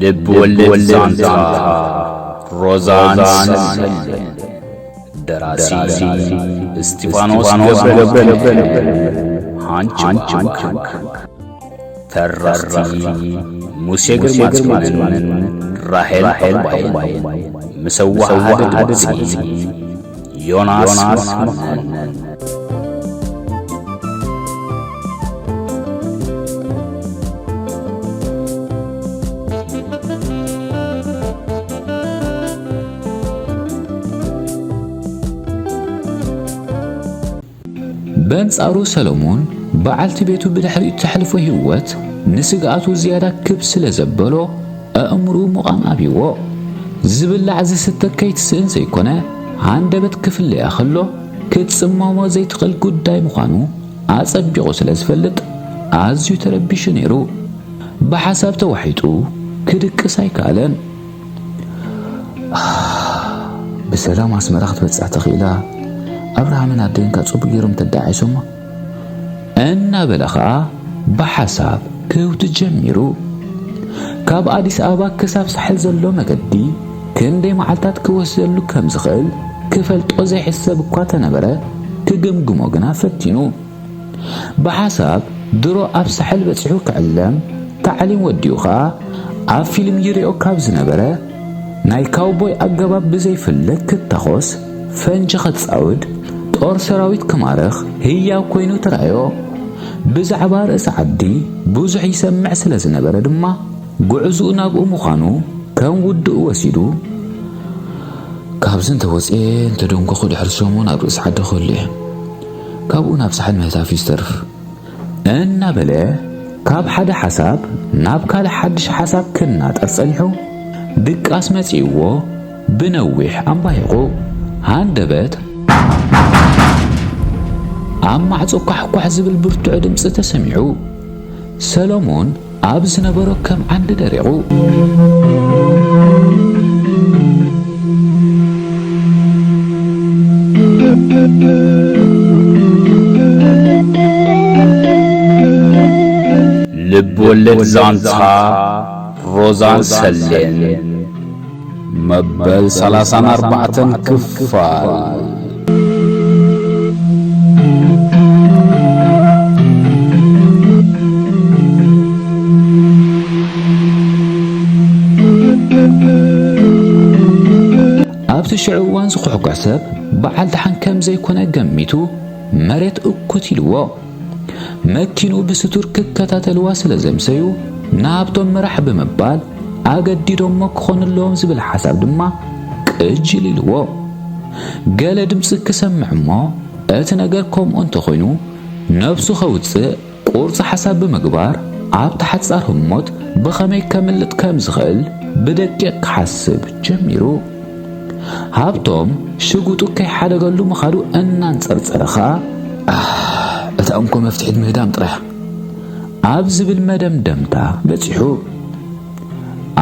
ልብ ወለድ ዛንታ ሮዛን ሰሌን። ደራሲ እስጢፋኖስ ገብረ፣ ሃንች። ተረኽቲ ሙሴ ግርማጽዮንን ራሄል ባይን። ምስ ኣወሃሃዲ ድምጺ ዮናስ መኮነን። በንጻሩ ሰሎሞን፣ በዓልቲ ቤቱ ብድሕሪኡ እተሕልፎ ህይወት ንስግኣቱ ዝያዳ ክብ ስለ ዘበሎ፣ ኣእምሮኡ ምቓም ኣብይዎ። ዝብላዕ ዝስተ ከይትስእን ዘይኮነ፣ ሃንደበት ክፍለያ ከሎ፣ ክትጽመሞ ዘይትኽእል ጉዳይ ምዃኑ ኣጸቢቑ ስለ ዝፈልጥ፣ ኣዝዩ ተረቢሹ ነይሩ። ብሓሳብ ተዋሒጡ ክድቅስ ኣይከኣለን። ብሰላም ኣስመራ ክትበጽሕ ተኽኢላ፣ ኣብርሃምን ኣደይን ከኣ ጽቡቕ ገይሮም ተደዓዒሶማ። እናበለ ኸኣ ብሓሳብ ክህውትት ጀሚሩ። ካብ ኣዲስ ኣበባ ክሳብ ሳሕል ዘሎ መገዲ ክንደይ መዓልታት ክወስደሉ ከም ዝኽእል ክፈልጦ ዘይሕሰብ እኳ ተነበረ፣ ክግምግሞ ግና ፈቲኑ። ብሓሳብ ድሮ ኣብ ሳሕል በጺሑ ክዕለም፣ ታዕሊም ወዲኡ ኸኣ ኣብ ፊልም ይሪኦ ካብ ዝነበረ፣ ናይ ካውቦይ ኣገባብ ብዘይፍለ ክታኾስ፣ ፈንጂ ከጻውድ፣ ጦር ሰራዊት ክማርኽ ህያው ኮይኑ ተራእዮ። ብዛዕባ ርእሲ ዓዲ ብዙሕ ይሰምዕ ስለ ዝነበረ ድማ፣ ጉዕዝኡ ናብኡ ምዃኑ ከም ውድኡ ወሲዱ፣ ካብዚ እንተወጽኤ እንተደንጎኹ ድሕሪ ሰሙን ኣብ ርእሲ ዓዲ ክህሉ እየ። ካብኡ ናብ ሳሕል ምህታፍ እዩ ዝተርፍ። እናበለ ካብ ሓደ ሓሳብ ናብ ካልእ ሓድሽ ሓሳብ ክናጠር ጸኒሑ፣ ድቃስ መጺእዎ ብነዊሕ ኣምባሂቑ። ሃንደበት ኣብ ማዕጾ ኳሕኳሕ ዝብል ብርቱዕ ድምጺ ተሰሚዑ። ሰሎሞን ኣብ ዝነበሮ ከም ዓንዲ ደሪቑ። ልብ ወለድ ዛንታ ሮዛን ሰሌን መበል ሰላሳን ኣርባዕተን ክፋል። ኣብቲ ሽዑ እዋን ዝኹሕኳሕ ሰብ በዓል ደሓን ከም ዘይኮነ ገሚቱ መሬት እኩት ኢልዎ። መኪንኡ ብስቱር ክከታተልዋ ስለ ዘምሰዩ፣ ንሃብቶም ምራሕ ብምባል ኣገዲዶሞ ክኾኑ ኣለዎም ዝብል ሓሳብ ድማ ቅጅል ኢልዎ። ገለ ድምጺ ክሰምዕ እሞ፣ እቲ ነገር ከምኡ እንተኾይኑ ነብሱ ከውጽእ ቁርጺ ሓሳብ ብምግባር፣ ኣብቲ ሓጻር ህሞት ብኸመይ ከምልጥ ከም ዝኽእል ብደቂቕ ክሓስብ ጀሚሩ። ሃብቶም ሽጉጡ ከይሓደገሉ ምኻዱ እናንጸርጸረ ኸኣ፣ "ኣህ፣ እታ እንኮ መፍትሒት ምህዳም ጥራይ እያ" ኣብ ዝብል መደምደምታ በጺሑ።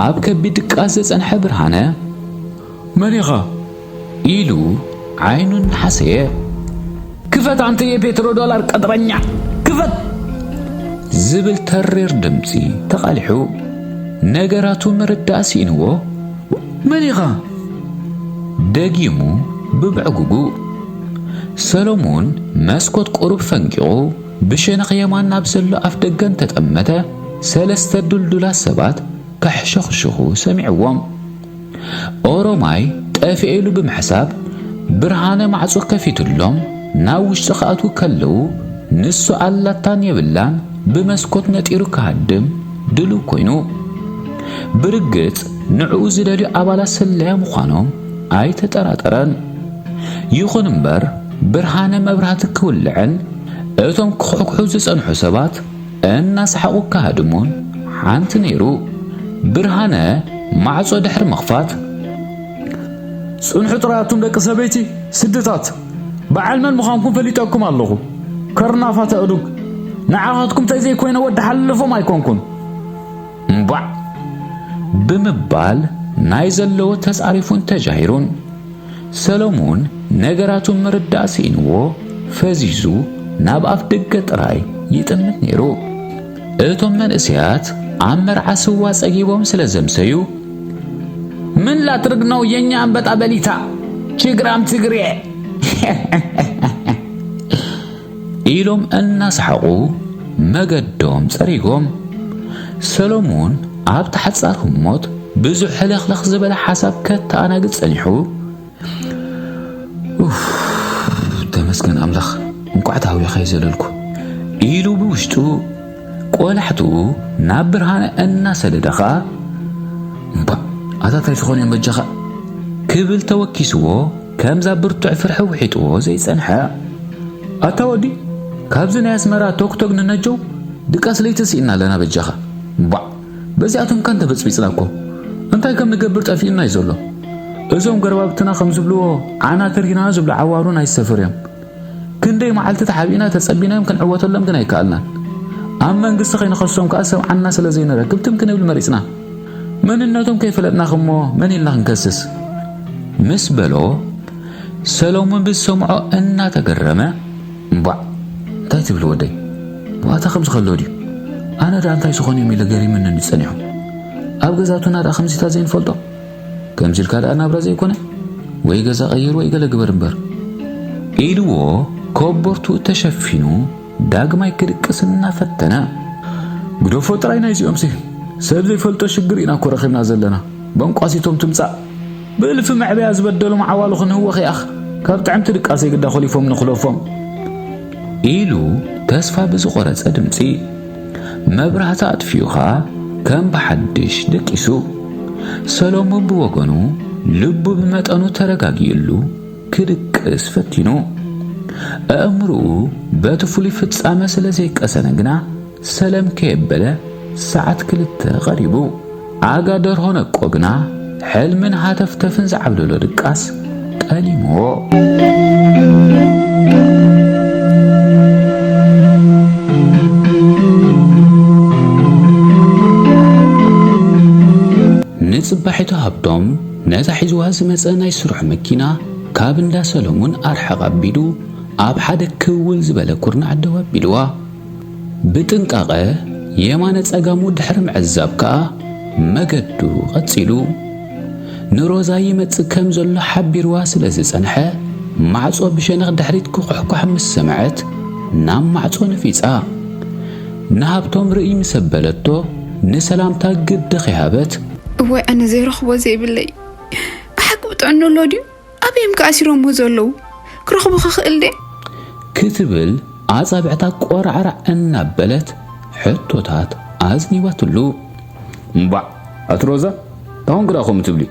ኣብ ከቢድ ድቃስ ዝጸንሐ ብርሃነ፣ "መን ኢኻ?" ኢሉ ዓይኑ እናሓሰየ፣ "ክፈት ኣንተ የፔትሮ ዶላር ቀጥረኛ፣ ክፈት!" ዝብል ተሪር ድምጺ ተቓሊሑ። ነገራቱ ምርዳእ ስኢንዎ፣ "መን ኢኻ?" ደጊሙ ብብዕጉጉ። ሰሎሞን መስኮት ቁሩብ ፈንቂቑ፣ ብሸነኽ የማን ናብ ዘሎ ኣፍ ደገ እንተጠመተ፣ ሰለስተ ድልዱላት ሰባት ከሕሸኽሽኹ ሰሚዕዎም። ኦሮማይ ጠፍኤ ኢሉ ብምሕሳብ፣ ብርሃነ ማዕጾ ከፊቱሎም ናብ ውሽጢ ክኣትዉ ከለዉ፣ ንሱ ኣላታን የብላን ብመስኮት ነጢሩ ክሃድም ድሉው ኮይኑ። ብርግጽ ንዕኡ ዝደልዩ ኣባላት ስለያ ምዃኖም ኣይተጠራጠረን። ይኹን እምበር፣ ብርሃነ መብራህቲ ክውልዕን እቶም ክኹሕኩሑ ዝጸንሑ ሰባት እናሰሓቑ ክሃድሙን ሓንቲ ነይሩ። ብርሃነ ማዕጾ ድሕሪ ምኽፋት፣ "ጽንሑ ጥራይ ኣቱም ደቂ ሰበይቲ ስድታት፣ በዓል መን ምዃንኩም ፈሊጠኩም ኣለኹ። ከርናፋት ኣእዱግ፣ ንዓኻትኩም ተዘይኮይነ ወዲ ሓልፎም ኣይኮንኩን። እምባዕ!" ብምባል ናይ ዘለዎ ተጻሪፉን ተጃሂሩን። ሰሎሙን ነገራቱ ምርዳእ ስኢንዎ፣ ፈዚዙ ናብ ኣፍ ደገ ጥራይ ይጥምት ነይሩ። እቶም መንእሰያት ኣብ መርዓ ስዋ ጸጊቦም ስለ ዘምሰዩ፣ "ምን ላትርግ ነው የኛ አንበጣ በሊታ ችግራም ትግሬ?" ኢሎም እናሰሓቑ መገዶም ጸሪጎም። ሰሎሙን ኣብቲ ሓጻር ህሞት ብዙሕ ሕልኽልኽ ዝበለ ሓሳብ ከተኣናግድ ጸኒሑ፣ "ኡፍ፣ ተመስገን ኣምላኽ፣ እንቋዕ ታህዊኻ ይዘለልኩ" ኢሉ ብውሽጡ፣ ቆላሕትኡ ናብ ብርሃነ እናሰደደ ኸኣ፣ "እምባእ፣ ኣታ ታይ ዝኾኑ እዮም በጃኻ?" ክብል ተወኪስዎ፣ ከምዛ ብርቱዕ ፍርሒ ውሒጥዎ ዘይጸንሐ። "ኣታ ወዲ፣ ካብዚ ናይ ኣስመራ ቶክቶክ ንነጀው ድቃስ ለይቲ ስኢና ኣለና በጃኻ። እምባእ፣ በዚኣቶም ከ እንተበጽቢጽና እኮ እንታይ ከም ንገብር ጠፊኡና እዩ ዘሎ። እዞም ጎረባብትና ከም ዝብልዎ ዓና ተርሂና ዝብሉ ዓዋሩ ናይ ሰፈር እዮም። ክንደይ መዓልቲ ተሓቢእና ተጸቢናዮም ክንዕወተሎም ግን ኣይከኣልናን። ኣብ መንግስቲ ከይንኸሶም ከኣ ሰምዓና ስለ ዘይንረክብ ትም ክንብል መሪጽና። መንነቶም ከይፈለጥና እሞ መን ኢልና ክንከስስ?" ምስ በሎ፣ ሰሎሙን ብዝሰምዖ እናተገረመ፣ "እምባእ፣ እንታይ ትብል ወደይ? ዋታ ከምዚ ከሎ ድዩ? ኣነ ደኣ እንታይ ዝኾኑ እዮም ኢለ ገሪሙኒ እንዲ ጸኒሑ። ኣብ ገዛውትና ደኣ ከምዚታት ዘይንፈልጦ? ከምዚ ኢልካ ደኣ ናብራ ዘይኮነ? ወይ ገዛ ቀይር ወይ ገለ ግበር እምበር" ኢልዎ፣ ኮቦርቱ ተሸፊኑ ዳግማይ ክድቅስ እናፈተነ፣ "ግደፎ ጥራይ ናይዚኦምሲ፣ ሰብ ዘይፈልጦ ሽግር ኢና እኮ ረኺብና ዘለና። በንቋሲቶም ትምጻእ። ብእልፊ መዕበያ ዝበደሎም ዓዋሉ ክንህወኽ ይኣኽ። ካብ ጥዕምቲ ድቃሰይ ግዳ ኮሊፎም ንኽለፎም" ኢሉ ተስፋ ብዝቖረጸ ድምጺ፣ መብራህቲ ኣጥፊኡ ኸኣ ከም ብሓድሽ ደቂሱ። ሰሎሙን ብወገኑ ልቡ ብመጠኑ ተረጋጊእሉ ክድቅስ ፈቲኑ። ኣእምሮኡ በቲ ፍሉይ ፍጻመ ስለ ዘይቀሰነ ግና፣ ሰለም ከየበለ ሰዓት ክልተ ቀሪቡ። ኣጋ ደርሆ ነቆ ግና፣ ሕልምን ሃተፍተፍን ዝዓብለሎ ድቃስ ጠሊምዎ። ንጽባሒቱ ሃብቶም ነታ ሒዝዋ ዝመጸ ናይ ስርሑ መኪና ካብ እንዳ ሰሎሙን ኣርሕቕ ኣቢሉ፣ ኣብ ሓደ ክውል ዝበለ ኩርናዕ ደው ኣቢልዋ። ብጥንቃቐ የማነ ጸጋሙ ድሕሪ ምዕዛብ ከኣ መገዱ ቀጺሉ። ንሮዛ ይመጽእ ከም ዘሎ ሓቢርዋ ስለ ዝጸንሐ፣ ማዕጾ ብሸነኽ ድሕሪት ክኹሕኳሕ ምስ ሰምዐት፣ ናብ ማዕጾ ነፊጻ። ንሃብቶም ርእይ ምስ ኣበለቶ፣ ንሰላምታ ግዲ ከይሃበት፣ "እዋይ፣ ኣነ ዘይረኽቦ ዘይብለይ፣ ብሓቂ ብጥዕኑ ኣሎ ድዩ? ኣበይ እዮም ከ ኣሲሮምዎ ዘለዉ? ክረኽቦ ክኽእል ድየ?" ክትብል ኣጻብዕታ ቆራዕራዕ እናበለት ሕቶታት ኣዝኒባትሉ። "እምባዕ፣ ኣቲ ሮዛ፣ እንታይ ኮንኪ ደኣ ከምኡ ትብሊ?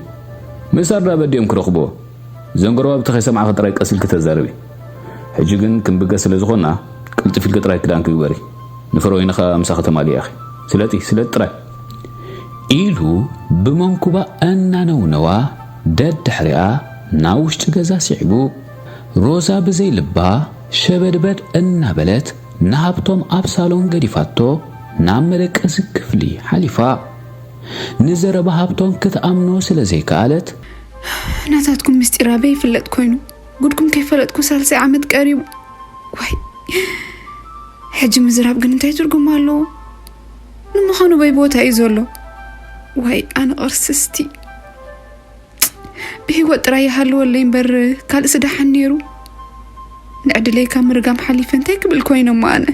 ምእሳር ደኣ በዲኦም ክረኽብዎ? እዘን ጎረባብቲ ከይሰማዕኺ ጥራይ ቀስ ኢልኪ ተዛረቢ። ሕጂ ግን ክንብገስ ስለ ዝኾንና፣ ቅልጥፍ ኢልኪ ጥራይ ክዳንኪ ግበሪ። ንፍረ ወይኒ ከኣ ምሳኺ ተማልኢ ኢኺ። ስለጢ፣ ስለጢ ጥራይ!" ኢሉ ብመንኩባ እናነውነዋ ደድሕሪኣ ናብ ውሽጢ ገዛ ስዒቡ። ሮዛ ብዘይ ልባ ሸበድበድ እናበለት ንሃብቶም ኣብ ሳሎን ገዲፋቶ ናብ መደቀሲ ክፍሊ ሓሊፋ። ንዘረባ ሃብቶም ክትኣምኖ ስለ ዘይከኣለት፣ "ናታትኩም ምስጢር ኣበይ ይፍለጥ ኮይኑ? ጉድኩም ከይፈለጥኩ ሳልሳይ ዓመት ቀሪቡ። ዋይ፣ ሕጂ ምዝራብ ግን እንታይ ትርጉም ኣለዎ? ንምዃኑ በይ ቦታ እዩ ዘሎ? ዋይ፣ ኣነ ቅርስስቲ። ብህይወት ጥራይ ይሃልወለይ እምበር ካልእስ ደሓን ነይሩ። ንዕድለይ ካብ ምርጋም ሓሊፈ እንታይ ክብል ኮይነ እሞ ኣነ?"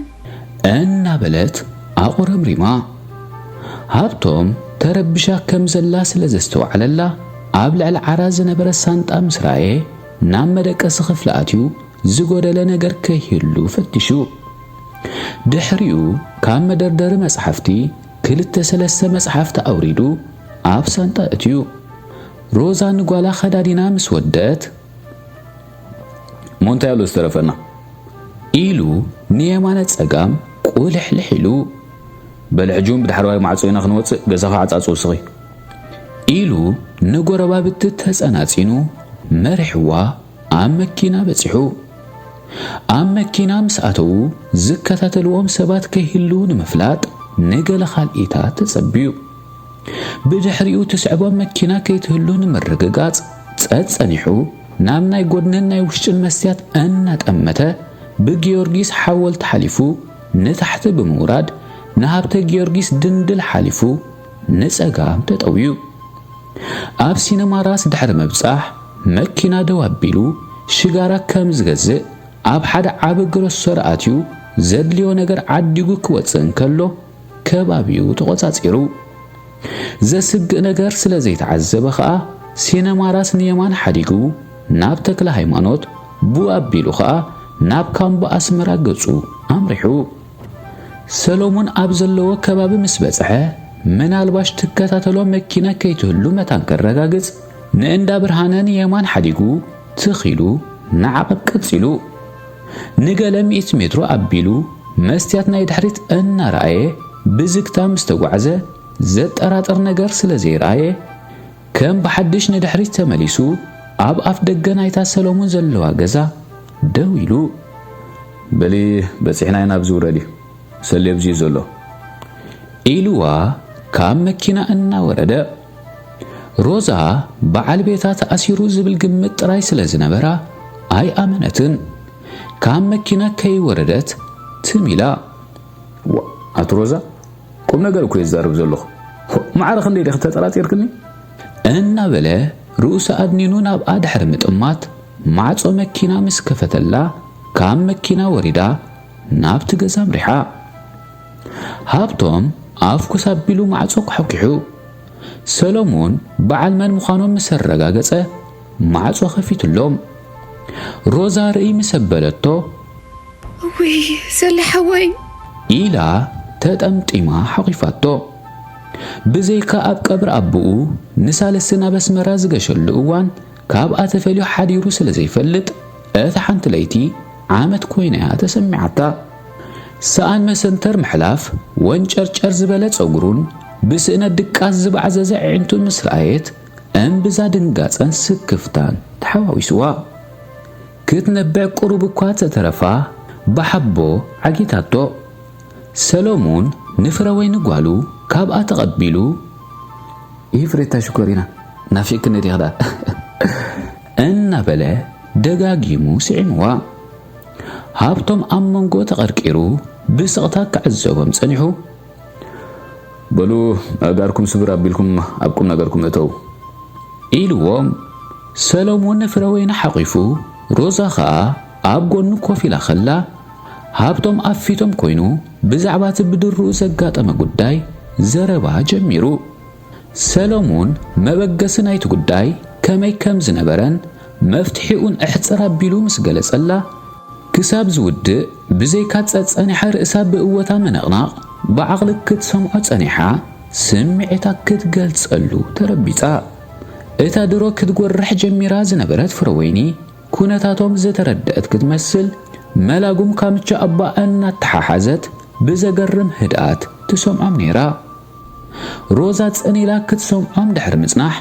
እናበለት ኣቑረምሪማ። ሃብቶም ተረቢሻ ከም ዘላ ስለ ዘስተውዓለላ፣ ኣብ ልዕሊ ዓራት ዝነበረ ሳንጣ ምስ ረኣየ፣ ናብ መደቀሲ ክፍሊ ኣትዩ ዝጎደለ ነገር ከይህሉ ፈቲሹ። ድሕሪኡ ካብ መደርደሪ መጽሓፍቲ ክልተ ሰለስተ መጽሓፍቲ ኣውሪዱ ኣብ ሳንጣ እትዩ። ሮዛ ንጓላ ከዳዲና ምስ ወደት፣ "እሞ እንታይ ኣሎ ዝተረፈና?" ኢሉ ንየማነ ጸጋም ቁልሕልሕ ኢሉ፣ "በሊ ሕጂ እውን ብዳሕረዋይ ማዕጾ ኢና ክንወጽእ፣ ገዛኻ ዓጻጽ ውስኺ!" ኢሉ ንጎረባብቲ ተጸናጺኑ መሪሕዋ ኣብ መኪና በጺሑ። ኣብ መኪና ምስ ኣተዉ ዝከታተልዎም ሰባት ከይህልዉ ንምፍላጥ ንገለ ካልኢታት ተጸብዩ። ብድሕሪኡ ትስዕቦም መኪና ከይትህሉ ንምርግጋጽ ጸጸኒሑ ናብ ናይ ጎድንን ናይ ውሽጥን መስትያት እናጠመተ ብጊዮርጊስ ሓወልቲ ሓሊፉ ንታሕቲ ብምውራድ ንሃብተ ጊዮርጊስ ድንድል ሓሊፉ ንጸጋም ተጠውዩ። ኣብ ሲነማ ራስ ድሕሪ ምብጻሕ መኪና ደው ኣቢሉ ሽጋራ ከም ዝገዝእ ኣብ ሓደ ዓቢ ግሮሰሪ ኣትዩ ዘድልዮ ነገር ዓዲጉ ክወጽእ እንከሎ ከባቢኡ ተቖጻጺሩ። ዘስግእ ነገር ስለ ዘይተዓዘበ ኸኣ ሲነማ ራስ ንየማን ሓዲጉ ናብ ተክለ ሃይማኖት፣ ብኡ ኣቢሉ ኸኣ ናብ ካምቦ ኣስመራ ገጹ ኣምሪሑ። ሰሎሙን ኣብ ዘለዎ ከባቢ ምስ በጽሐ፣ ምናልባሽ ትከታተሎ መኪና ከይትህሉ መታን ከረጋግጽ፣ ንእንዳ ብርሃነ ንየማን ሓዲጉ ትኺሉ ንዓቐብ ቀጺሉ። ንገለ ሚእቲ ሜትሮ ኣቢሉ መስትያት ናይ ድሕሪት እናረኣየ ብዝግታ ምስ ተጓዕዘ፣ ዘጠራጥር ነገር ስለ ዘይረኣየ፣ ከም ብሓድሽ ንድሕሪት ተመሊሱ ኣብ ኣፍ ደገ ናይታ ሰሎሙን ዘለዋ ገዛ ደው ኢሉ። በሊ በጺሕና ኢና፣ ኣብዚ ውረዲ፣ ሰሌ ኣብዚ እዩ ዘሎ። ኢልዋ ካብ መኪና እናወረደ። ሮዛ በዓል ቤታ ተኣሲሩ ዝብል ግምት ጥራይ ስለ ዝነበራ ኣይኣመነትን። ካብ መኪና ከይወረደት ትም ኢላ። ዋ፣ ኣቲ ሮዛ፣ ቁም ነገር እኮ ይዛረብ ዘለኹ። ሆ፣ ማዕረ ክንደይ ዲኺ ተጠራጢርክኒ? እናበለ ርእሱ ኣድኒኑ ናብኣ ድሕሪ ምጥማት ማዕጾ መኪና ምስ ከፈተላ ካብ መኪና ወሪዳ ናብቲ ገዛ ኣምሪሓ። ሃብቶም ኣፍኩስ ኣቢሉ ማዕጾ ኳሕኲሑ። ሰሎሙን በዓል መን ምዃኖም ምስ ኣረጋገጸ ማዕጾ ከፊትሎም። ሮዛ ርእይ ምስ ኣበለቶ፣ እውይ፣ ሰሌ ሓወይ፣ ኢላ ተጠምጢማ ሓቒፋቶ። ብዘይካ ኣብ ቀብሪ ኣቦኡ ንሳልስቲ ናብ ኣስመራ ዝገሸሉ እዋን ካብኣ ተፈልዩ ሓዲሩ ስለ ዘይፈልጥ፣ እታ ሓንቲ ለይቲ ዓመት ኮይና እያ ተሰሚዓታ። ሰኣን መሰንተር ምሕላፍ፣ ወንጨርጨር ዝበለ ጸጉሩን ብስእነት ድቃስ ዝበዓዘዘ ኣዒንቱን ምስ ረኣየት፣ እምብዛ ድንጋጸን ስክፍታን ተሓዋዊስዋ። ክትነብዕ ቁሩብ እኳ ተተረፋ ብሓቦ ዓጊታቶ። ሰሎሙን ንፍረወይኒ ጓሉ ካብኣ ተቐቢሉ፣ "ኢፍሬታ ሽኮሪና፣ ናፊቕክኒ ዲኺ ደኣ?" እናበለ ደጋጊሙ ስዒምዋ። ሃብቶም ኣብ መንጎ ተቐርቂሩ ብስቕታ ክዕዘቦም ጸኒሑ፣ "በሉ ኣእጋርኩም ስብር ኣቢልኩም ኣብ ቁም ነገርኩም እተው" ኢልዎም። ሰሎሙን ንፍረወይኒ ሓቒፉ፣ ሮዛ ኸኣ ኣብ ጎኑ ኮፍ ኢላ ኸላ፣ ሃብቶም ኣብ ፊቶም ኮይኑ ብዛዕባ እቲ ብድርኡ ዘጋጠመ ጉዳይ ዘረባ ጀሚሩ። ሰሎሙን መበገሲ ናይቲ ጉዳይ ከመይ ከም ዝነበረን መፍትሒኡን ኣሕጽር ኣቢሉ ምስ ገለጸላ፣ ክሳብ ዝውድእ ብዘይካ ጸጸኒሓ ርእሳ ብእወታ ምንቕናቕ፣ ብዓቕሊ ክትሰምዖ ጸኒሓ፣ ስምዒታ ክትገልጸሉ ተረቢጻ። እታ ድሮ ክትጎርሕ ጀሚራ ዝነበረት ፍረወይኒ፣ ኩነታቶም ዝተረድአት ክትመስል፣ መላጉም ካምቻ ኣባ እናተሓሓዘት ብዘገርም ህድኣት ትሰምዖም ነይራ። ሮዛ ጸኒላ ክትሰምዖም ድሕሪ ምጽናሕ፣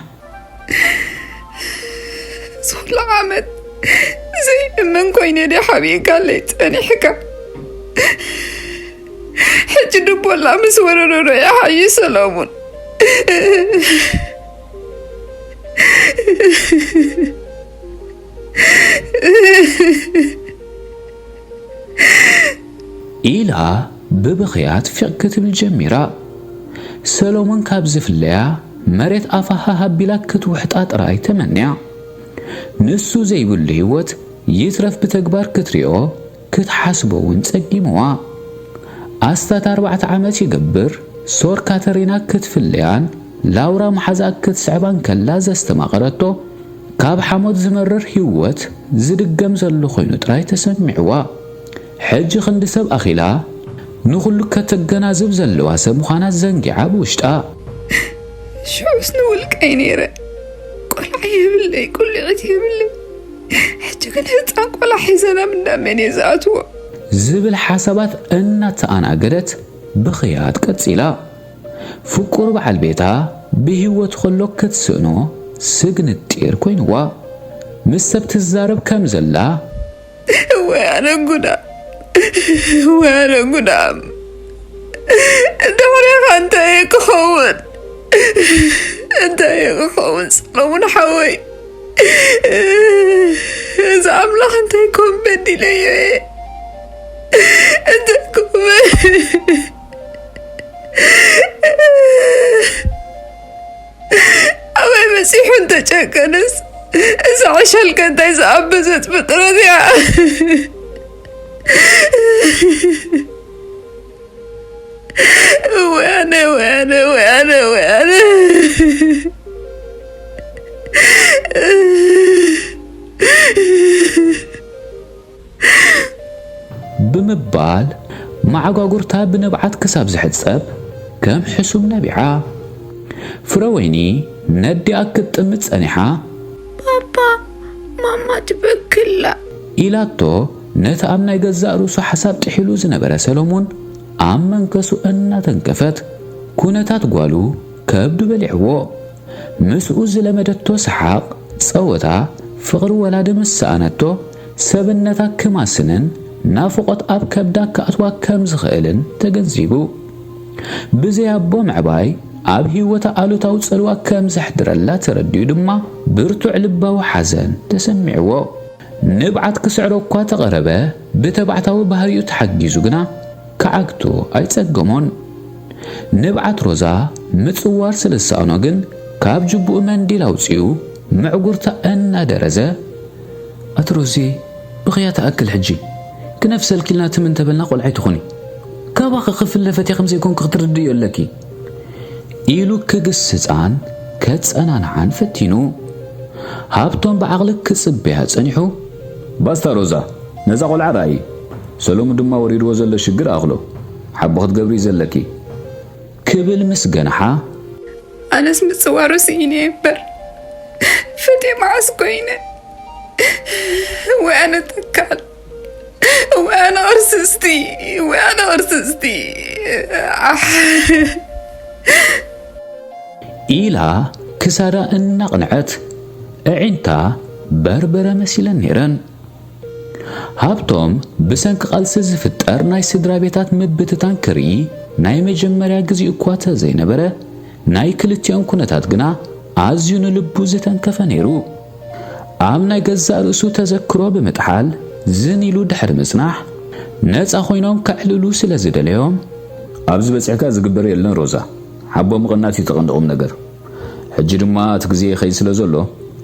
ዝኹሉ ዓመት ዘይእመን ኮይነ ድየ ሓቢእካለይ ጸኒሕካ? ሕጂ ድቦላ ምስ ወረዶ ዶ ይሓይሽ ሰሎሙን? ኢላ ብብኽያት ፊቕ ክትብል ጀሚራ። ሰሎሞን ካብ ዝፍለያ መሬት ኣፋ ሃህ ኣቢላ ክትውሕጣ ጥራይ ተመንያ። ንሱ ዘይብሉ ህይወት ይትረፍ ብተግባር ክትሪኦ ክትሓስቦ እውን ጸጊምዋ። ኣስታት ኣርባዕተ ዓመት ይገብር ሶር ካተሪና ክትፍለያን ላውራ መሓዛኣ ክትስዕባን ከላ ዘስተማቐረቶ፣ ካብ ሓሞት ዝመርር ህይወት ዝድገም ዘሎ ኮይኑ ጥራይ ተሰሚዕዋ። ሕጂ ክንዲ ሰብ ኣኺላ ንኹሉ ከተገናዝብ ዘለዋ ሰብ ምዃና ዘንጊዓ ብውሽጣ። ሽዑስ ንውልቀይ ነይረ። ቆልዓ የብለይ፣ ቁልዒት የብለይ። ሕጂ ግን ህፃን ቆልዓ ሒዘ ናብ እንዳ መን እየ ዝኣትዎ? ዝብል ሓሳባት እናተኣናገደት ብኽያት ቀጺላ። ፍቁር በዓል ቤታ ብህይወት ከሎ ክትስእኖ ስግንጢር ኮይንዋ። ምስ ሰብ ትዛረብ ከም ዘላ፣ ወይ ኣነ ጉዳ፣ ወይ ኣነ ጉዳ። እንተኾነ እንታይ ክኸውን? እንታይ ክኸውን? ሰሎሙን ሓወይ፣ እዚ ኣምላኽ እንታይ ክውን በዲለዮ እየ? እንታይ ክውን? ኣበይ በጺሑ እንተጨከነስ፣ እዛ ዕሸል ከ እንታይ ዝኣበሰት ፍጥረት እያ? ወያነ፣ ወያነ፣ ወያነ፣ ወያነ። ብምባል መዓጓጉርታ ብንብዓት ክሳብ ዝሕጸብ ከም ሕሱም ነቢዓ። ፍረወይኒ ነዲኣ ክትጥምት ጸኒሓ። ባባ፣ ማማ ትበክላ። ኢላቶ ነቲ ኣብ ናይ ገዛእ ርእሱ ሓሳብ ጥሒሉ ዝነበረ ሰሎሙን ኣብ መንከሱ እናተንከፈት፣ ኩነታት ጓሉ ከብዱ በሊዕዎ። ምስኡ ዝለመደቶ ሰሓቕ፣ ጸወታ፣ ፍቕሪ ወላዲ ምስ ሰኣነቶ፣ ሰብነታ ክማስንን ናፍቖት ኣብ ከብዳ ክኣትዋ ከም ዝኽእልን ተገንዚቡ። ብዘይ ኣቦ ምዕባይ ኣብ ህይወታ ኣሉታዊ ጽልዋ ከም ዘሕድረላ ተረዲኡ ድማ፣ ብርቱዕ ልባዊ ሓዘን ተሰሚዕዎ። ንብዓት ክስዕሮ እኳ ተቐረበ፣ ብተባዕታዊ ባህሪኡ ተሓጊዙ ግና ክዓግቶ ኣይጸገሞን። ንብዓት ሮዛ ምጽዋር ስለ ዝሰኣኖ ግን፣ ካብ ጅቡኡ መንዲል ኣውጺኡ ምዕጉርታ እናደረዘ፣ ኣቲ ሮዚ፣ ብኽያ ትኣክል ሕጂ ክነፍሰልኪ ኢልና ትም እንተበልና ቆልዓ ኣይትኹኒ። ካባኺ ክፍለ ፈትየ ከም ዘይኮንኩ ክትርድእዮ ኣለኪ። ኢሉ ክግስጻን ከጸናንዓን ፈቲኑ። ሃብቶም ብዓቕሊ ክጽበያ ጸኒሑ። ባስታ ሮዛ፣ ነዛ ቆልዓ ረኣዪ። ሰሎሙ ድማ ወሪድዎ ዘሎ ሽግር ኣኽሎ። ሓቦ ክትገብሪ እዩ ዘለኪ። ክብል ምስ ገንሓ። ኣነስ ምጽዋሩ ስኢነ እየ እምበር፣ ፍትሒ መዓስ ኮይነ? ወይ ኣነ ተካል፣ ወይ ኣነ ቅርስስቲ፣ ወይ ኣነ ቅርስስቲ። ኣሕ። ኢላ ክሳዳ እናቕንዐት፣ ኣዒንታ በርበረ መሲለን ነይረን። ሃብቶም ብሰንኪ ቃልሲ ዝፍጠር ናይ ስድራ ቤታት ምብትታን ክርኢ ናይ መጀመርያ ግዜ እኳ ተዘይነበረ፣ ናይ ክልቲኦም ኩነታት ግና ኣዝዩ ንልቡ ዝተንከፈ ነይሩ። ኣብ ናይ ገዛእ ርእሱ ተዘክሮ ብምጥሓል ዝን ኢሉ ድሕሪ ምጽናሕ፣ ነጻ ኮይኖም ከዕልሉ ስለ ዝደለዮም፣ ኣብዚ በጺሕካ ዝግበር የለን ሮዛ፣ ሓቦ ምቕናት እዩ እቲ ቀንዲ ቁም ነገር። ሕጂ ድማ እቲ ግዜ ይኸይድ ስለ ዘሎ፣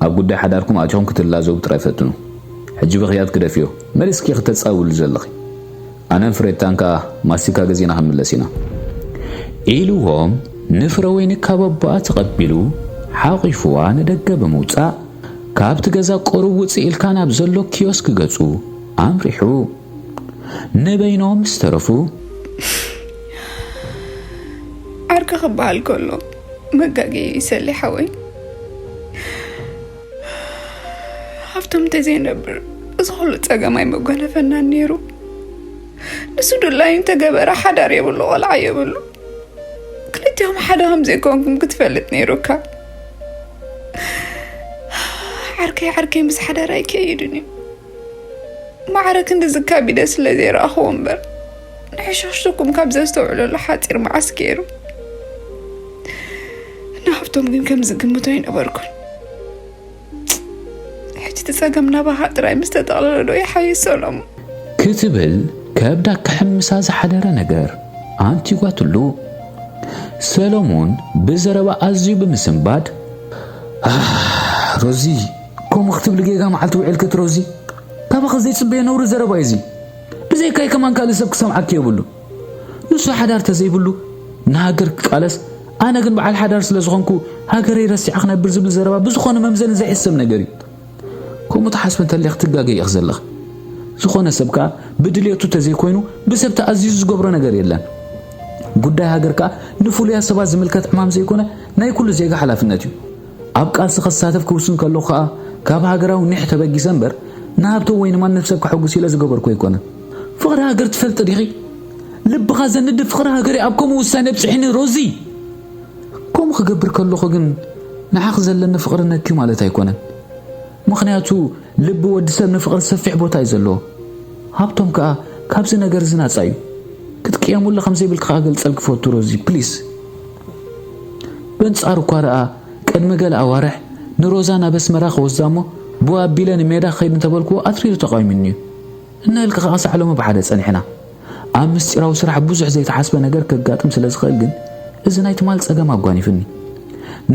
ኣብ ጉዳይ ሓዳርኩም ኣቲኹም ክትላዘቡ ጥራይ ፈትኑ። ሕጂ ብኽያት ግደፍዮ፣ መሊስኪ ከተጻውሉ ዘለኺ። ኣነን ፍሬታን ከኣ ማስቲካ ገዚእና ክንምለስ ኢና። ኢልዎም ንፍረወይኒ ካብ ኣቦኣ ተቐቢሉ ሓቒፉዋ ንደገ ብምውጻእ፣ ካብቲ ገዛ ቁሩብ ውጽእ ኢልካ ናብ ዘሎ ኪዮስክ ገጹ ኣምሪሑ። ንበይኖም ምስ ተረፉ። ዓርኪ ክበሃል ከሎ መጋገዪ ይሰሊ ሓወይ። ሃብቶም እንተዘይነብር እዚ ኩሉ ጸገም ኣይመጎነፈናን ነይሩ። ንሱ ድላዩ እንተገበረ ሓዳር የብሉ፣ ቆልዓ የብሉ። ክልቲኦም ሓደ ከም ዘይኮንኩም ክትፈልጥ ነይሩካ። ዓርከይ ዓርከይ ምስ ሓዳር ኣይከይድን እዩ። ማዕረ ክንድዚ ካቢደ ስለ ዘይረኣኽዎ እምበር፣ ንሕሽኽሽኩም ካብ ዘስተውዕለሉ ሓጺር መዓስ ገይሩ። ንሃብቶም ግን ከም ዝግምቶ ኣይነበርኩን። ሕጂ እቲ ጸገም ናባኻ ጥራይ ምስ ተጠቕለለ ዶ ይሓይሽ ሰሎሙ? ክትብል ከብዳ ክሕምሳ ዝሓደረ ነገር ኣንቲጓትሉ። ሰሎሙን ብዘረባ ኣዝዩ ብምስንባድ፣ ኣህ፣ ሮዚ፣ ከምኡ ክትብሊ ጌጋ መዓልቲ ውዒልኪ እቲ ሮዚ? ካባኺ ዘይጽበዮ ነውሪ ዘረባ እዩ እዚ። ብዘይካይ ከማን ካልእ ሰብ ክሰምዓኪ የብሉ። ንሱ ሓዳር ተዘይብሉ ንሃገር ክቃለስ፣ ኣነ ግን በዓል ሓዳር ስለ ዝኾንኩ ሃገረይ ረሲዐ ክነብር ዝብል ዘረባ ብዝኾነ መምዘኒ ዘይሕሰብ ነገር እዩ። ከምኡ ትሓስቢ እንተሊኺ ትጋገይ ኢኺ ዘለኺ። ዝኾነ ሰብ ከኣ ብድልየቱ ተዘይኮይኑ ብሰብ ተኣዚዙ ዝገብሮ ነገር የለን። ጉዳይ ሃገር ከኣ ንፍሉያት ሰባት ዝምልከት ዕማም ዘይኮነ ናይ ኩሉ ዜጋ ሓላፍነት እዩ። ኣብ ቃልሲ ክሳተፍ ክውስን ከለኹ ከኣ ካብ ሃገራዊ ኒሕ ተበጊሰ እምበር ንሃብተው ወይ ንማንም ሰብ ከሐጉስ ኢለ ዝገበርኩ ኣይኮነን። ፍቕሪ ሃገር ትፈልጢ ዲኺ? ልብኻ ዘንድድ ፍቕሪ ሃገር ኣብ ከምኡ ውሳኔ ኣብጽሒኒ ሮዚ። ከምኡ ክገብር ከለኹ ግን ንዓኺ ዘለኒ ፍቕሪ ነክዩ ማለት ኣይኮነን። ምኽንያቱ ልቢ ወዲ ሰብ ንፍቕሪ ሰፊሕ ቦታ እዩ ዘለዎ። ሃብቶም ከኣ ካብዚ ነገር እዚ ናጻ እዩ። ክትቅየሙሉ ከም ዘይብልኪ ከኣ ገልጸልኪ ፈቱ ሮዚ፣ ፕሊስ። በንጻሩ እኳ ደኣ ቅድሚ ገለ ኣዋርሕ ንሮዛ ናብ ኣስመራ ክወስዳ እሞ ብኡ ኣቢለ ንሜዳ ክኸይድ እንተበልክዎ ኣትሪሩ ተቓዊሙኒ እዩ። እናበልኪ ከኣ ክሳዕ ሎሚ ብሓደ ጸኒሕና። ኣብ ምስጢራዊ ስራሕ ብዙሕ ዘይተሓስበ ነገር ከጋጥም ስለ ዝኽእል ግን፣ እዚ ናይ ትማል ጸገም ኣጓኒፍኒ።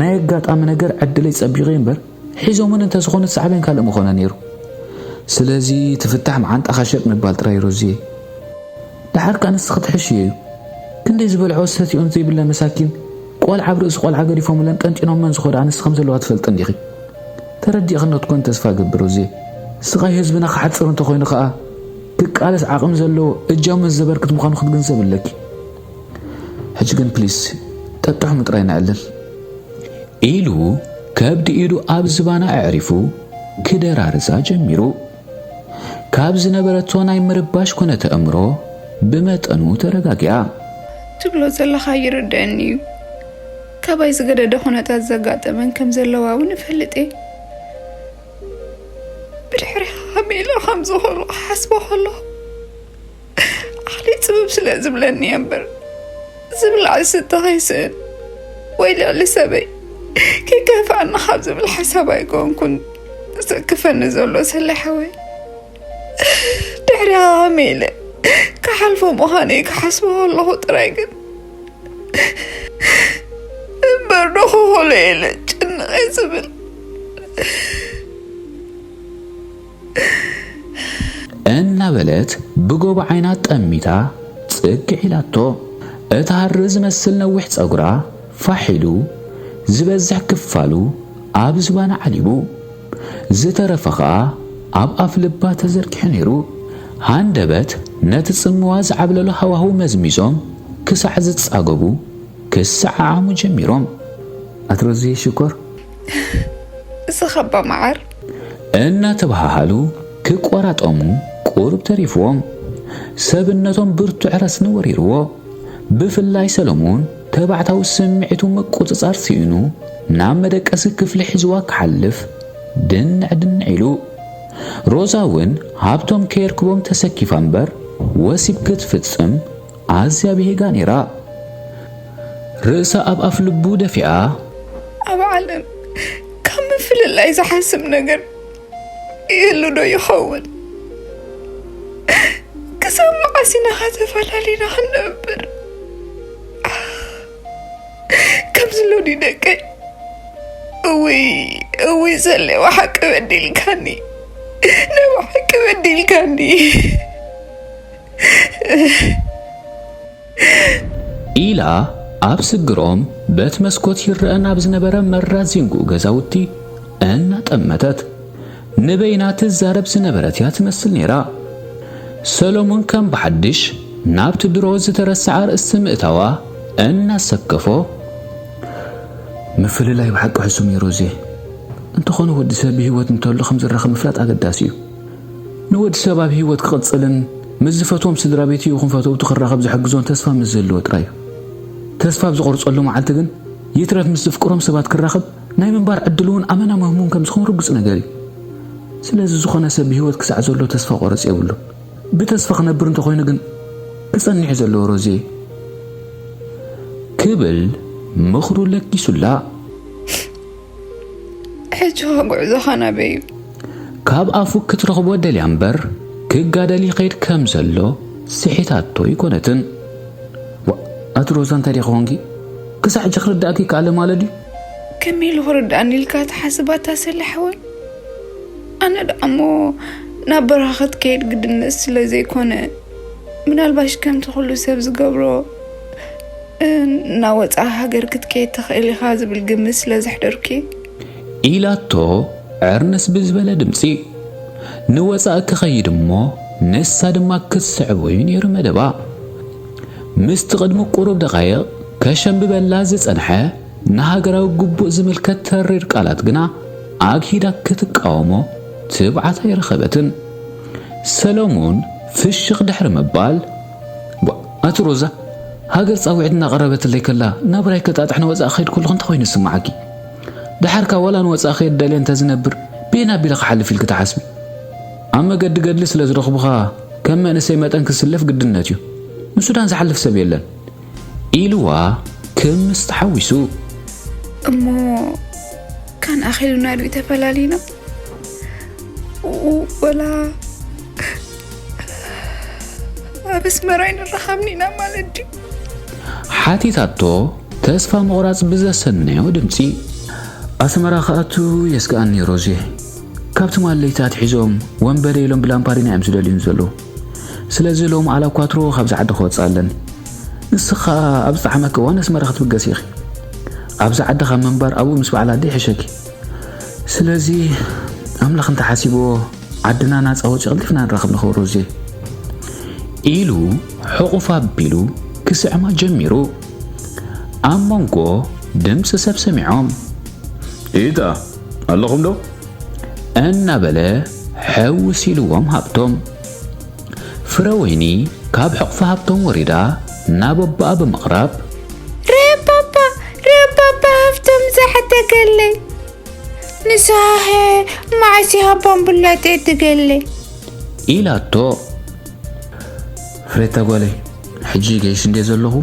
ናይ ኣጋጣሚ ነገር ዕድለይ ጸቢቐ እምበር፣ ሒዞምን እንተዝኾኑ ሳዕቤን ካልእ ምኾነ ነይሩ። ስለዚ እቲ ፍታሕ መዓንጣኻ ሸጥ ምባል ጥራይ ሮዝየ። ደሓር ከኣ ንስኺ ትሕሽዮ እዩ። ክንደይ ዝበልዖ ዝሰትዮን ዘይብለን መሳኪን፣ ቆልዓ ኣብ ርእሲ ቆልዓ ገዲፎምለን ቀንጢኖመን ዝኸዱ ኣንስቲ ከም ዘለዋ ትፈልጢ እንዲኺ። ተረዲእኽኒ ክትኮን ተስፋ እገብር ሮዝየ። ስቓይ ህዝብና ክሓጽር እንተኾይኑ ከኣ፣ ክቃለስ ዓቕሚ ዘለዎ እጃም ምስ ዘበርክት ምዃኑ ክትግንዘብ ኣለኪ። ሕጂ ግን ፕሊስ፣ ጠጥዕሙ ጥራይ ነዕልል። ኢሉ ከብዲ ኢዱ ኣብ ዝባና ኣዕሪፉ ክደራርዛ ጀሚሩ። ካብ ዝነበረቶ ናይ ምርባሽ ኩነተ ኣእምሮ ብመጠኑ ተረጋጊኣ። ትብሎ ዘለኻ ይርደኣኒ እዩ። ካባይ ዝገደደ ኩነታት ዘጋጠመን ከም ዘለዋ እውን እፈልጥ እየ። ብድሕሪኻ ከመይ ኢለ ከም ዝኾኑ ክሓስቦ ከለኹ፣ ዓቕሊ ጽብብ ስለ ዝብለኒ እየ እምበር፣ ዝብላዕ ዝስተ ከይስእን ወይ ልዕሊ ሰበይ ከይከፍኣኒ ካብ ዝብል ሓሳብ ኣይኮንኩን ዘሰክፈኒ ዘሎ ሰለ ሓወይ። ድሕሪኻ ከመይ ኢለ ክሓልፎ ምዃነይ ክሓስቦ ከለኹ ጥራይ ግን እምበር ዶ ክኾሎ ኢለ ጭንቕ እየ ዝብል። እናበለት ብጎቦ ዓይና ጠሚታ ጽግዕ ኢላቶ። እታ ሃሪ ዝመስል ነዊሕ ጸጉራ ፋሕ ኢሉ፣ ዝበዝሕ ክፋሉ ኣብ ዝባና ዓሊቡ፣ ዝተረፈ ኸኣ ኣብ ኣፍ ልባ ተዘርጊሑ ነይሩ። ሃንደበት ነቲ ጽምዋ ዝዓብለሎ ሃዋህው መዝሚዞም ክሳዕ ዝጻገቡ ክሰዓዓሙ ጀሚሮም። ኣትሮዚ ሽኮር፣ እስኻ እባ መዓር። እናተበሃሃሉ ክቆራጠሙ ቁሩብ ተሪፍዎም። ሰብነቶም ብርቱዕ ረስኒ ወሪርዎ። ብፍላይ ሰሎሞን ተባዕታዊ ስምዒቱ ምቁጽጻር ስኢኑ ናብ መደቀሲ ክፍሊ ሒዝዋ ክሓልፍ ድንዕ ድንዕ ኢሉ። ሮዛ እውን ሃብቶም ከየርክቦም ተሰኪፋ እምበር ወሲብ ክትፍጽም ኣዝያ ብሂጋ ነይራ። ርእሳ ኣብ ኣፍ ልቡ ደፊኣ። ኣብ ዓለም ካብ ምፍልላይ ዝሓስብ ነገር ይህሉ ዶ ይኸውን? ክሳብ መዓስ ኢና ተፈላሊና ክንነብር? ከምዚ ሎዲ ደቀይ። እውይ፣ እውይ፣ ሰሌ፣ ብሓቂ በዲልካኒ። ናይ ብሓቂ በዲልካኒ። ኢላ ኣብ ስግሮም በት መስኮት ይረአ ናብ ዝነበረ መራት ዚንጉ ገዛውቲ እናጠመተት ንበይና ትዛረብ ዝነበረት እያ ትመስል ነይራ። ሰሎሞን ከም ብሓድሽ ናብቲ ድሮ ዝተረስዓ ኣርእስቲ ምእታዋ እናሰከፎ፣ ምፍልላይ ብሓቂ ሕሱም እዩ ሮዜ። እንተኾነ ወዲ ሰብ ብህይወት እንተሎ ከም ዝራኸብ ምፍላጥ ኣገዳሲ እዩ። ንወዲ ሰብ ኣብ ህይወት ክቕጽልን ምስ ዝፈትዎም ስድራ ቤቱ ይኹን ፈተውቱ ክራኸብ ዝሕግዞን ተስፋ ምስ ዘለዎ ጥራይ እዩ። ተስፋ ኣብ ዝቖርጸሉ መዓልቲ ግን ይትረፍ ምስ ዝፍቅሮም ሰባት ክራኸብ ናይ ምንባር ዕድሉ እውን ኣመና ምህሙን ከም ዝኾን ርጉጽ ነገር እዩ። ስለዚ ዝኾነ ሰብ ብህይወት ክሳዕ ዘሎ ተስፋ ቆረጽ የብሉን። ብተስፋ ክነብር እንተኾይኑ ግን ክጸንሕ እዩ ዘለዎ ሮዚ፣ ክብል ምኽሩ ለጊሱላ። ሕጂ ኸ ጉዕዞኻ ናበይ እዩ? ካብ ኣፉ ክትረኽቦ ደልያ እምበር ክጋደል ይኸይድ ከም ዘሎ ስሒታቶ ኣይኮነትን። ዋ፣ ኣቲ ሮዛ እንታይ ዲኺ ኾንኪ? ክሳዕ ሕጂ ክርድኣኪ ይከኣል ማለት ድዩ? ከመይ ኢሉ ክርድኣኒ ኢልካ ትሓስብ ኣታ ሰሌ ሓወይ? ኣነ ደኣ እሞ ናብ በረኻ ክትከይድ ግድነት ስለ ዘይኮነ፣ ምናልባሽ ከምቲ ኩሉ ሰብ ዝገብሮ፣ እ፣ ናብ ወጻኢ ሃገር ክትከይድ ትኽእል ኢኻ ዝብል ግምት ስለ ዘሕደርኩ እየ። ኢላቶ ዕርንስ ብዝበለ ድምጺ። ንወጻኢ ክኸይድ እሞ ንሳ ድማ ክትስዕቦ እዩ ነይሩ መደባ። ምስቲ ቅድሚ ቁሩብ ደቓይቕ ከሸምብበላ ዝጸንሐ ንሃገራዊ ግቡእ ዝምልከት ተሪር ቃላት ግና ኣግሂዳ ክትቃወሞ ትብዓት ኣይረኸበትን። ሰሎሞን ፍሽኽ ድሕሪ ምባል፣ "ቧ፣ ኣቲ ሮዛ፣ ሃገር ጻውዒት እናቐረበትለይ ከላ ናብራይ ከጣጥሕ ንወጻኢ ክኸይድ ከለኹ እንታይ ኮይኑ ዝስምዓኪ? ደሓርካ ዋላ ንወጻኢ ክኸይድ ደልየ እንተዝነብር በየን ኣቢለ ክሓልፍ ኢልኪ ትሓስቢ? ኣብ መገዲ ገድሊ ስለ ዝረኽቡኻ ከም መንእሰይ መጠን ክትስለፍ ግድነት እዩ። ንሱዳን ዝሓልፍ ሰብ የለን." ኢልዋ ክምስ ተሓዊሱ። እሞ ካን ኣኺሉና ድዩ ተፈላሊና? ው-፣ ወላ ኣብ ኣስመራ ኣይንራኸብን ኢና ማለት ድዩ? ሓቲታቶ ተስፋ ምቑራጽ ብዘሰነዮ ድምጺ። ኣስመራ ክኣቱ የስግኣኒ ሮዜ። ካብ ትማሊ ለይቲ ኣትሒዞም ወንበደ ኢሎም ብላምፓሪና እዮም ዝደልዩኒ ዘለዉ። ስለዚ ሎሚ ኣላኳትሮ ካብዚ ዓዲ ክወጽእ ኣለኒ። ንስኻ ኣብ ዝጠዓመኪ እዋን ኣስመራ ክትብገሲ ኢኺ። ኣብዚ ዓዲ ካብ ምንባር ኣብኡ ምስ በዓል ዓዲ ይሕሸኪ። ስለዚ ኣምላኽ እንተሓሲብዎ ዓድና ናጻ ወጺ ቀልጢፍና ንራኸብ ንኸው ሮዜ ኢሉ ሕቑፍ ኣቢሉ ክስዕማ ጀሚሩ። ኣብ መንጎ ድምፂ ሰብ ሰሚዖም። ኢታ ኣለኹም ዶ? እናበለ ሕውስ ኢልዎም ሃብቶም። ፍረወይኒ ካብ ሕቕፊ ሃብቶም ወሪዳ ናብ ኣቦኣ ብምቕራብ። ሬፓፓ፣ ሬፓፓ ሃብቶም ዝሓተከለይ። ንስኻ ኸ መዓስ ኢኻ ባምቡላ ትዕድገለይ? ኢላቶ። ፍሬታ ጓለይ፣ ሕጂ ገይሽ እንድየ ዘለኹ፣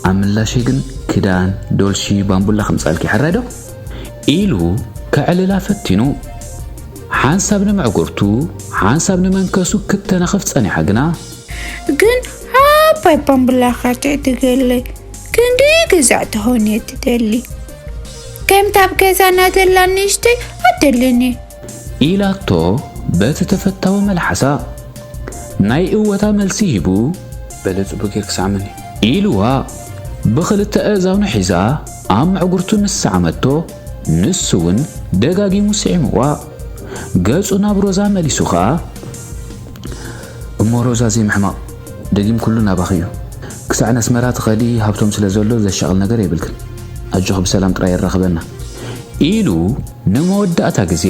ኣብ ምላሸይ ግን ክዳን፣ ዶልሺ፣ ባምቡላ ከምጻልኪ፣ ሕራይ ዶ? ኢሉ ከዕልላ ፈቲኑ። ሓንሳብ ንምዕጉርቱ፣ ሓንሳብ ንመንከሱ ክተናኽፍ ጸኒሓ ግና። ግን ዓባይ ባምቡላ ኸ ትዕድገለይ፣ ክንዲ ግዛዕ ትኾን እየ ትደሊ። ከምታ ኣብ ገዛና ዘላ ንእሽተይ ኣደልኒ። ኢላቶ በቲ ተፈታዊ መልሓሳ። ናይ እወታ መልሲ ሂቡ። በለ ጽቡቅ ጌርኪ ስዓምኒ። ኢልዋ ብኽልተ ኣእዛኑ ሒዛ ኣብ መዕጉርቱ ምስ ሰዓመቶ፣ ንሱ እውን ደጋጊሙ ስዒምዋ። ገጹ ናብ ሮዛ መሊሱ ኸኣ። እሞ ሮዛ ዘይምሕማቕ፣ ደጊም ኩሉ ናባኺ እዩ። ክሳዕ ነስመራ ትኸዲ ሃብቶም ስለ ዘሎ ዘሻቕል ነገር የብልክን። ኣጆኺ ብሰላም ጥራይ የራኽበና። ኢሉ ንመወዳእታ ግዜ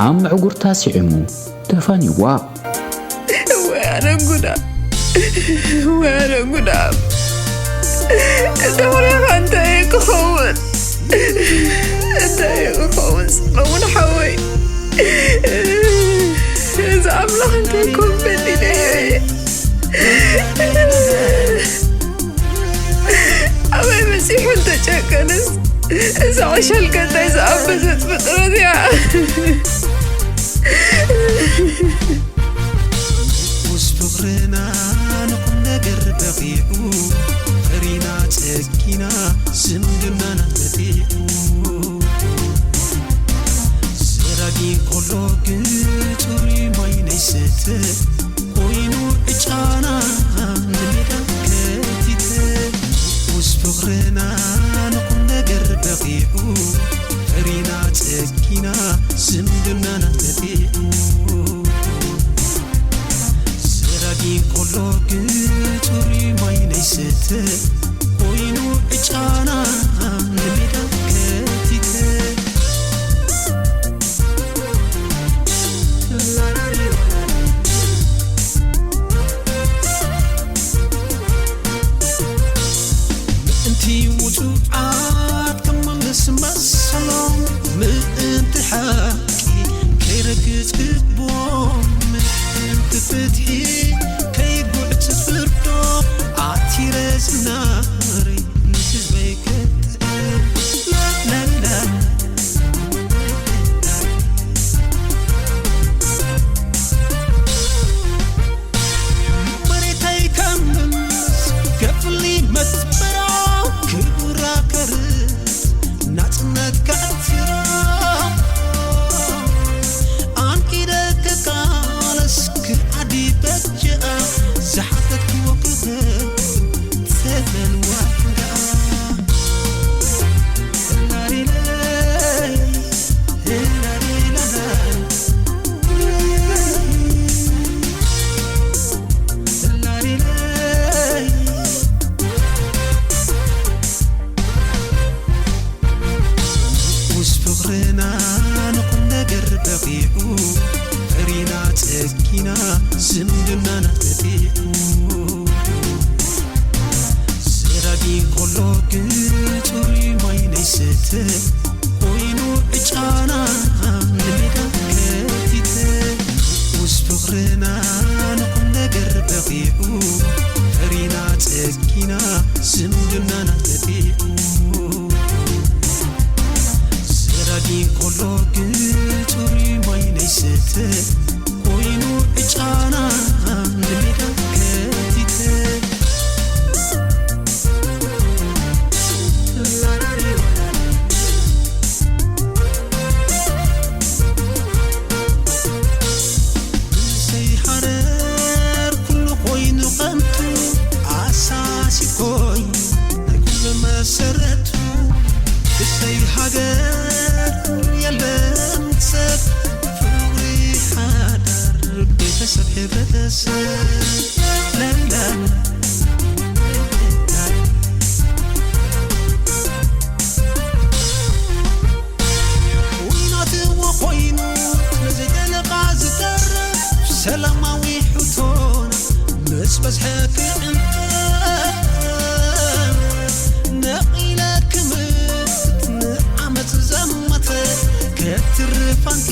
ኣብ ምዕጉርታ ስዒሙ ተፋንይዋ። ወይ ኣነ ጉዳ፣ ወይ ኣነ ጉዳ። እንተ ወሬኻ እንታይ ክኸውን? እንታይ ክኸውን? ጽመውን ሓወይ፣ እዚ ኣምላኽ እንታይ ክውን በዲለዮ እየ? ኣበይ በጺሑ እንተጨከነስ፣ እዛ ዕሸል ከ እንታይ ዝኣበሰት ፍጥረት እያ? ንኡስ ፍቕርና ንቑም ነገር በቒዑ፣ ፈሪና ጸጊና ዝምድናና ተጢዑ። ሰራጊ እንከሎ ግን ጽሩይ ማይ ነይሰተ፣ ኮይኑ ዕጫና ንሜዳ ከቲተ። ንኡስ ፍቕርና ንቑም ነገር በቒዑ፣ ፈሪና ጸጊና ዝምድናና ተጢዑ። ሰራጊ እንከሎ ግን ጽሩይ ማይ ነይሰተ፣ ኮይኑ ዕጫና ንሜዳ ከቲተ። ምእንቲ ውጹዓት ክመልስ መሰሎም፣ ምእንቲ ሓቂ ከይረግጽ ልቦም፣ ምእንቲ ፍትሒ ከይጉዕጽ ፍርዶም፣ ዓቲረ ዝናረይ ንህዝበይ ከጥዕም። ላላላ። መሬተይ ከምምስ ከፍሊ መትበራ ክቡራ ከርስ ናጽነት ከዕትራ ኣንቂደ ክቃለስ ክዓዲ በጀኣ ዝሓተትክዎ ክህብ ተበል ዋጋ። ንኡስ ፍቕርና ንቑም ነገር በቒዑ፣ ፈሪና ጸጊና ዝምድናና ተጢዑ። ሰራጊ እንከሎ ግን ጽሩይ ማይ ነይሰተ፣ ኮይኑ ዕጫና ንሜዳ ከቲተ። ንኡስ ፍቕርና ንቑም ነገር በቒዑ፣ ፈሪና ጸጊና ዝምድናና ተጢዑ። ሰራጊ እንከሎ ግን ጽሩይ ማይ ነይሰተ፣ ኮይኑ ዕጫና ንሜዳ ከቲተ። ሃገር የለን ሰብ ፍቕሪ ሓዳር ቤተሰብ ሕብረተሰብ ለላ ዊናትዎ ኮይኑ ንዘይጠለቓ ዝተርፍ ሰላማዊ ሕቶና ምስ በዝሐ ክዕንቀፍ ነቒለ ክምት ንዓመፅ ዘመተ ከትርፋንቲ